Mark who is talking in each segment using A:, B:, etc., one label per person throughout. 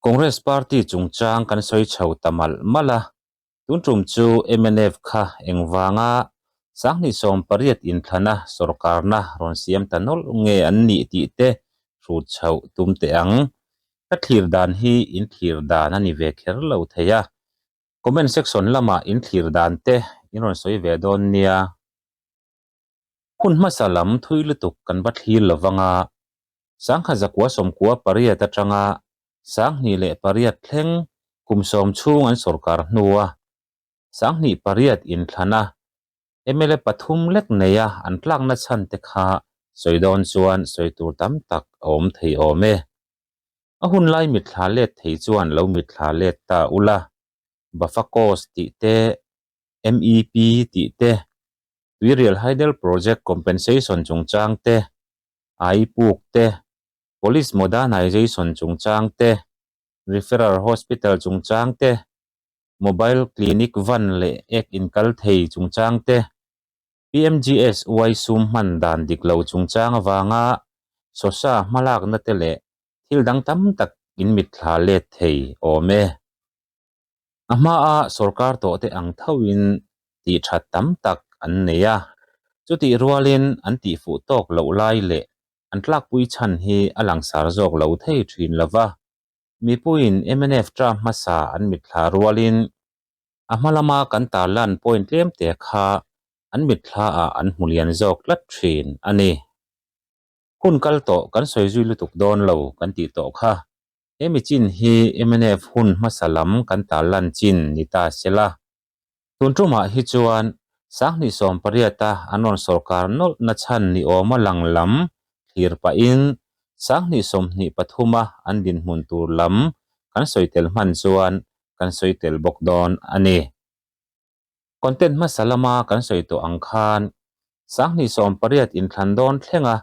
A: Congress Party chungchang kan sawi chho ta malh malh a, tun tum chu mnf kha engvanga 2018 inthlana sorkarna rawn siam ta nawlh nge an nih tih te hrut chhoh tum teh ang. Ka thlir dan hi in thlir dan a ni ve kher lo thei a, comment section lamah in thlir dan te in rawn sawi ve dawn nia. Hun hmasa lam thui lutuk kan va thlir lo vang a, 1998 atanga 2008 thleng kum sawm chhung an sorkar hnua 2008 inthlana mla pathum lek neia an tlakna chhan te kha sawi dawn chuan sawi tur tam tak a awm thei awm e. A hun lai mitthla let thei chuan lo mitthla let ta ula, Bafakos tih te, MEP tih te, Tuirial Hydel Project Compensation chungchang te, Aipuk te, Police Modernization chungchang te, Referral Hospital chungchang te, Mobile Clinic van leh ek inkal thei chungchang te, PMGSY sum hman dan dik lo chungchang avanga Sosa hmalakna te leh thil dang tam tak in mitthla let thei awm e. A hmaa sorkar tawhte ang thoin tih that tam tak an nei a, chutih rualin an tihfuh tawk loh lai leh an tlakpui chhan hi a langsar zawk lo thei thin lo va. Mipuiin mnf term hmasa an mitthla rualin a hma lama kan tarlan point tlem te kha an mitthlaah an hmu lian zawk tlat thin a ni. Hun kal tawh kan sawi zui lutuk dawn lo kan tih tawh kha. Hemi chin hi mnf hun hmasa lam kan tarlan chin ni ta se la. Tun tumah hi chuan 2018-a an rawn sorkar nawlh na chhan ni awma lang lam thlir pahin 2023-a an dinhmun tur lam kan sawi tel hman chuan kan sawi tel bawk dawn a ni. Content hmasa lama kan sawi tawh ang khan 2018 inthlan dawn thlenga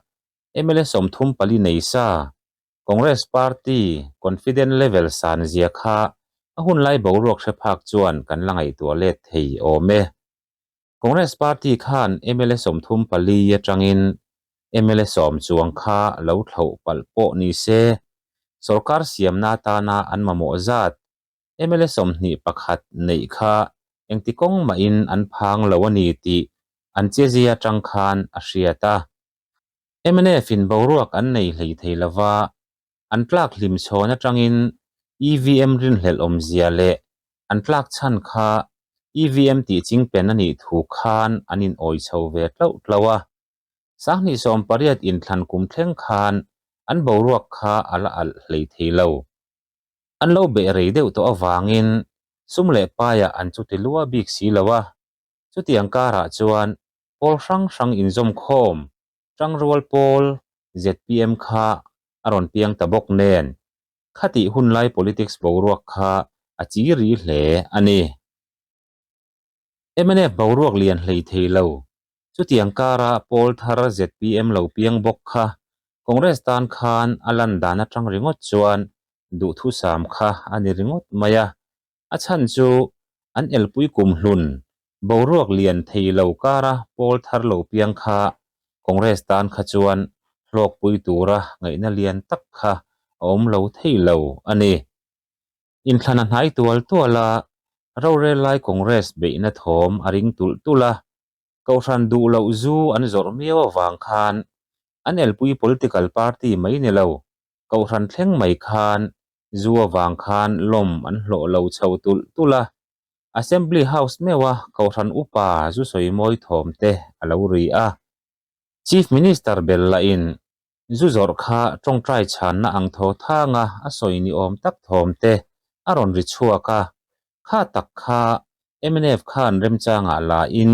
A: mla 34 nei sa Congress Party confident level san zia kha a hun lai boruak hre phak chuan kan la ngaihtuah let thei awm e. Congress Party khan mla 34 atangin mla 10 chuang kha lo thloh palh pawh ni se, sorkar siamna atana an mamawh zat mla 21 neih kha engti kawng mahin an phang lo a ni tih an chezia atang khan a hriat a. Mnf in boruak an nei hlei thei lova, an tlak hlim chhawn atangin EVM rinhlelh awmzia leh an tlak chhan kha EVM tih chingpen a nih thu khan an in awi chho ve tlauh tlauh a. 2018 inthlan kum thleng khan an boruak kha a la alh hlei thei lo. An lo beh rei deuh tawh avangin sum leh paiah an chuti lua bik si lo a, chutiang karah chuan Pawl hrang hrang inzawmkhawm Tangrual Pawl, zpm, kha a rawn piang ta bawk nen, khatih hunlai politics boruak kha a chi ri hle a ni. Mnf boruak lian hlei thei lo, chutiang kara pawl thar zpm lo piang bawk kha Congress tan khan a lan dan atang ringawt chuan duhthusam kha a ni ringawt mai a, A chhan chu an elpui kum hlun boruak lian thei lo kara pawl thar lo piang kha Congress tan kha chuan hlawkpui tura ngaihna lian tak kha a awm lo thei lo a ni. Inthlan a hnai tual tual a, rorel lai Congress beihna thawm a ring tulh tulh a, Kohhran duh loh zu an zawrh miau avang khan an elpui political party mai ni lo, Kohhran thleng mai khan zu avang khan lawm an hlawh lo chho tulh tulh a, Assembly House meuha Kohhran upa zu sawi mawi thawm te a lo ri a. Chief Minister bel lahin zu zawrh kha tawngtai chhanna ang tho thanga a sawi ni awm tak thawm te a rawn ri chhuak a, kha tak kha mnf khan remchangah la in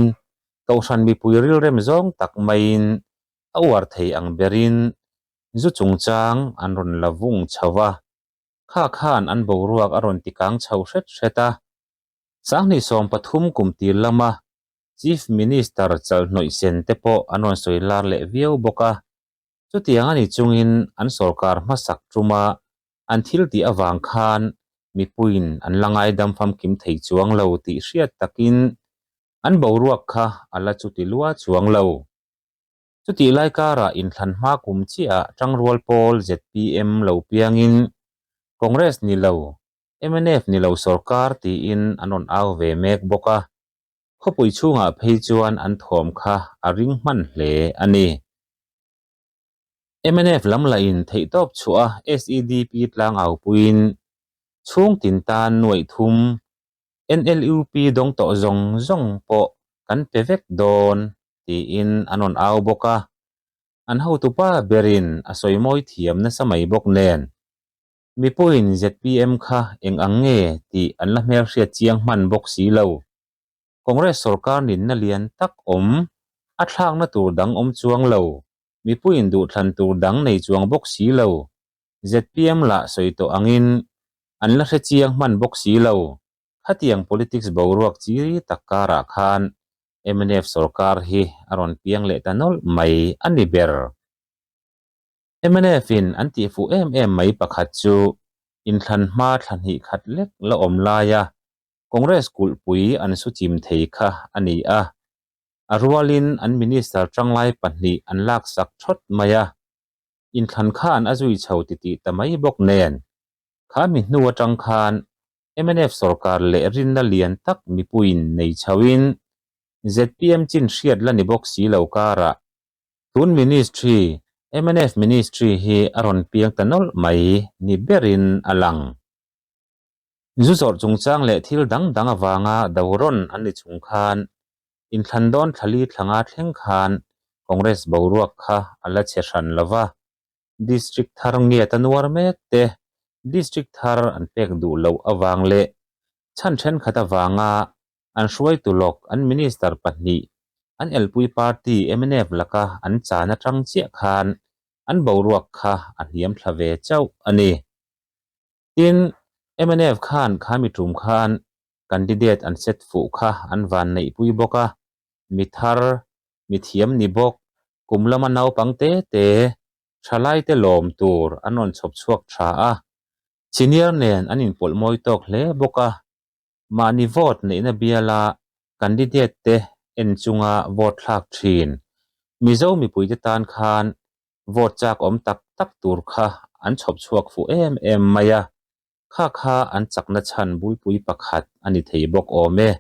A: Kohhran mipui rilrem zawng tak maiin a uar thei ang berin Zu chungchang an rawn la vung chho va, kha khan an boruak a rawn tikang chho hret hret a. 2013 kum tir lama Chief Minister Chalhnawih Sen te pawh an rawn sawi lar leh viau bawk a. Chutiang a ni chungin an sorkar hmasak tuma an thil tih avang khan mipuiin an la ngaidam famkim thei chuang lo tih hriat takin an boruak kha a la chuti lua chuang lo. Chutih lai karah inthlan hma kum chiahah Tangrual Pawl, zpm, lo piangin Congress ni lo, mnf ni lo sorkar tiin an rawn au ve mek bawk a. Khawpui chhungah phei chuan an thawm kha a ring hman hle a ni. Mnf lam lahin theihtawp chhuah a SEDP tlangau puiin chhung tin tan nuaih thum NLUP dawng tawh zawng zawng pawh kan pe vek dawn tiin an rawn au bawk a. An hotupa berin a sawi mawi thiam nasa mai bawk nen. Mipuiin zpm kha eng ang nge tih an la hmelhriat chiang hman bawk si lo. Congress sorkar ninna lian tak awm, a thlakna tur dang awm chuang lo, mipuiin duhthlan tur dang nei chuang bawk si lo. Zpm lah sawi tawh angin an la hre chiang hman bawk si lo. Khatiang politics boruak chi tak karah khan mnf sorkar hi a rawn piang leh ta nawlh mai a ni ber. Mnf in an tih fuh em em mai pakhat chu inthlan hma thla hnih khat lek la awm laia Congress kulhpui an su chim thei kha a ni a. A rualin an minister tanglai pahnih an laksak thawt mai a. Inthlan khan a zui chho titih ta mai bawk nen. Kha mi hnu atang khan mnf sorkar leh rinna lian tak mipuiin nei chhoin zpm chin hriat la ni bawk si lo karah Tun ministry, mnf ministry hi a rawn piang ta nawlh mai ni berin a lang. Zu zawrh chungchang leh thil dang dang avanga do rawn an ni chung khan inthlan dawn thlali thlanga thleng khan Congress boruak kha a la chhe hran lo va, District thar ngiat a nuar mek te, District thar an pek duh loh avang leh chhan thenkhat avanga An hruaitu lawk an minister pahnih an elpui party mnf laka an chan atang chiah khan an boruak kha a hniam thla ve chauh a ni. Tin, mnf khan khami tum khan candidate an set fuh kha an van neihpui bawk a, mi thar, mi thiam ni bawk, kum lama naupang te te, thalaite lawm tur an rawn chhawp chhuak tha a, senior nen an inpawlh mawi tawk hle bawk a. Mahni vote neihna biala candidate te en chunga vote thlak thin. Mizo mipuite tan khan vote chak awm tak tak tur kha an chhawp chhuak fuh em em mai a, kha kha an chakna chhan bulpui pakhat a ni thei bawk awm e.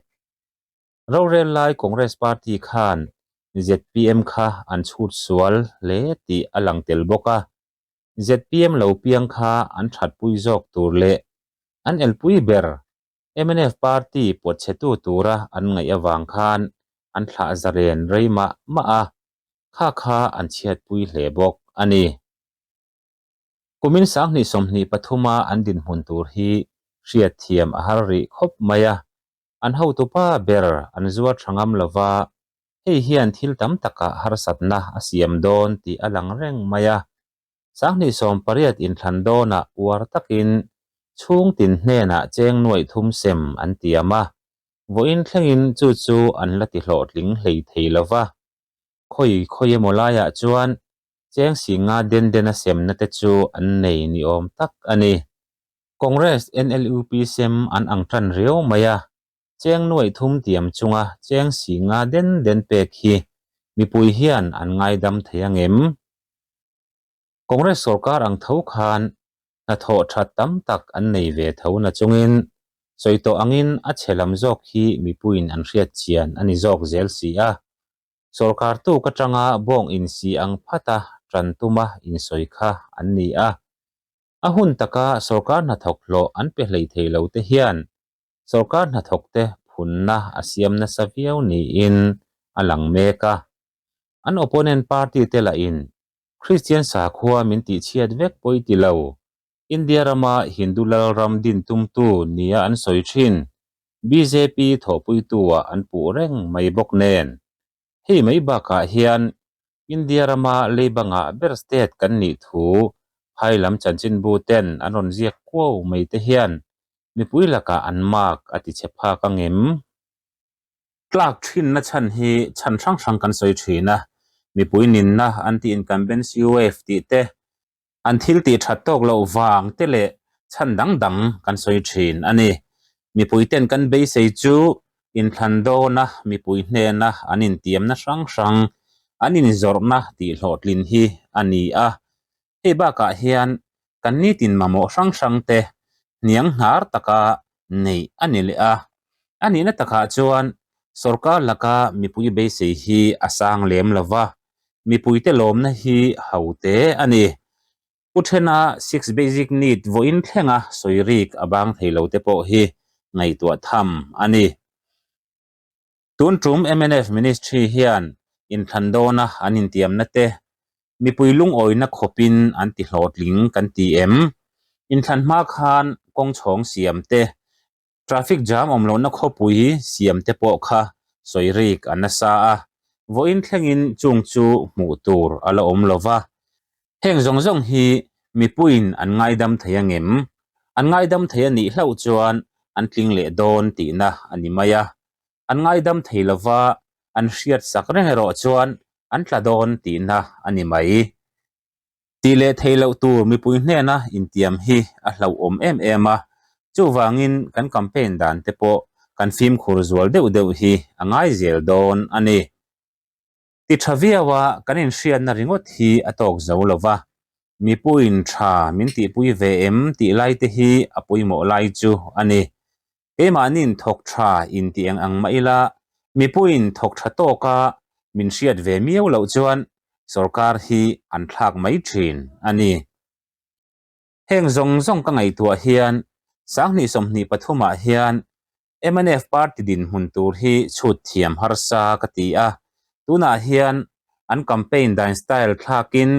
A: Rorel lai Congress party khan zpm kha an chhut sual hle tih a lang tel bawk a. Zpm lo piang kha an thatpui zawk tur leh an elpui ber mnf party pawtchhetu tura an ngaih avang khan an thlah zaren rei mah mah a, kha kha an chhiatpui hle bawk a ni. Kumin sanghnih sawmhnih pathuma an dinhmun tur hi hriatthiam a har rih khawp mai a, an hotupa ber an zuar tha ngam lova, Hei hian thil tam takah harsatna a siam dawn tih a lang reng mai a. Sanghnih sawmpariat inthlan dawnah uar takin chhungtin hnenah cheng nuaih thum sem an tiam a, vawiin thlengin chu chu an la ti hlawhtling hlei thei lo va. Khawi khawi emaw laiah chuan cheng singa den dena semna te chu an nei ni awm tak a ni. Congress NLUP sem an ang tan riau mai a, Cheng nuaih thum tiam chunga cheng si nga den den pek hi mipui hian an ngaidam thei ang em? Congress sorkar ang tho khan hnathawh that tam tak an nei ve tho na chungin sawi tawh angin a chhe lam zawk hi mipuiin an hriat chian a ni zawk zel si a. Sorkar tuk atanga bawng insi ang phata tan tuma insawi kha an ni a. A hun taka sorkar hnathawk hlawh an pe hlei thei lo te hian Sorkar hnathawkte phunna a siam nasa viau niin a lang mek a. An opponent party te lahin Kristian sakhua min tihchhiat vek pawi ti lo, India rama Hindu lalram din tumtu nia an sawi thin, bjp thawhpuitu-ah an puh reng mai bawk nen. Hei mai bakah hian India rama leiba ngah ber state kan nih thu phai lam chanchinbu ten an rawn ziak kuau mai te hian mipui lakah an mark a ti chhe phak ang em? Tlak thinna chhan hi chhan hrang hrang kan sawi thin a, mipui ninna anti-incumbency wave tih te, An thil tih that tawk loh vang te leh chhan dang dang kan sawi thin a ni. Mipui ten kan beisei chu inthlan dawna mipui hnena an intiamna hrang hrang an inzawrhna tih hlawhtlin hi a ni a. Hei bakah hian kan nitin mamawh hrang hrang te. hniang hnar taka neih a ni leh a. A nihna takah chuan sorkar laka mipui beisei hi a sang lem lo va, mipuite lawmna hi ho te a ni. Pu thena six basic need vawiin thlenga sawi rik a bang thei lo te pawh hi ngaihtuah tham a ni. Tun tum mnf ministry hian inthlan dawna an intiamna te mipui lungawina khawpin an ti hlawhtling kan ti em? Inthlan hma khan kawng chhawng siam te, traffic jam awm lohna khawpui siam te pawh kha sawi rik a nasa a, vawiin thlengin chung chu hmuh tur a la awm lova. Heng zawng zawng hi mipuiin an ngaidam thei angem? An ngaidam thei a nih hlauh chuan an tling leh dawn tihna a ni mai a. An ngaidam thei lova an hriat sak reng erawh chuan an tla dawn tihna a ni mai. Tih leh theih loh tur mipui hnena intiam hi a hlauhawm em em a, chuvangin kan campaign dan te pawh kan fimkhur zual deuh deuh hi a ngai zel dawn a ni. Ti tha viaua kan inhriatna ringawt hi a tawk zo lo va, mipuiin tha min tihpui ve em tih lai te hi a pawimawh lai chu a ni. Keimahniin thawk tha inti eng ang mah ila, mipuiin thawk tha tawka min hriat ve miau loh chuan sorkar hi an thlak mai thin a ni. Heng zawng zawng ka ngaihtuah hian 2023 ah hian mnf party dinhmun tur hi chhut thiam harsa ka ti a, tunah hian an campaign dan style thlakin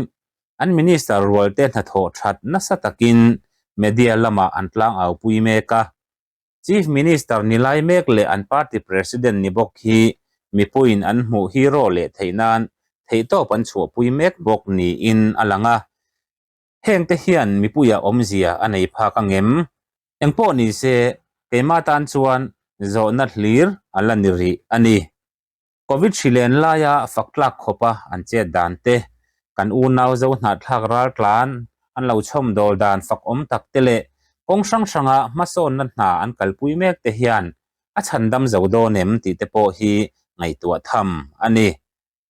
A: an minister rualte hnathawh that nasa takin media lamah an tlangaupui mek a. Chief Minister ni lai mek leh an party president ni bawk hi mipuiin an hmuh hero leh theih nan theihtawp an chhuahpui mek bawk niin a lang a. Hengte hian mipuia awmzia a nei phak angem? Engpawh ni se, keimah tan chuan zawhna hlir a la ni rih a ni. Covid hri len laia fak tlak khawpa an chet dan te, kan unau zo hnahthlak ral tlan an lo chhawm dawl dan fak awm tak te leh kawng hrang hranga hmasawnna hna an kalpui mek te hian a chhandam zo dawn em tih te pawh hi ngaihtuah tham a ni.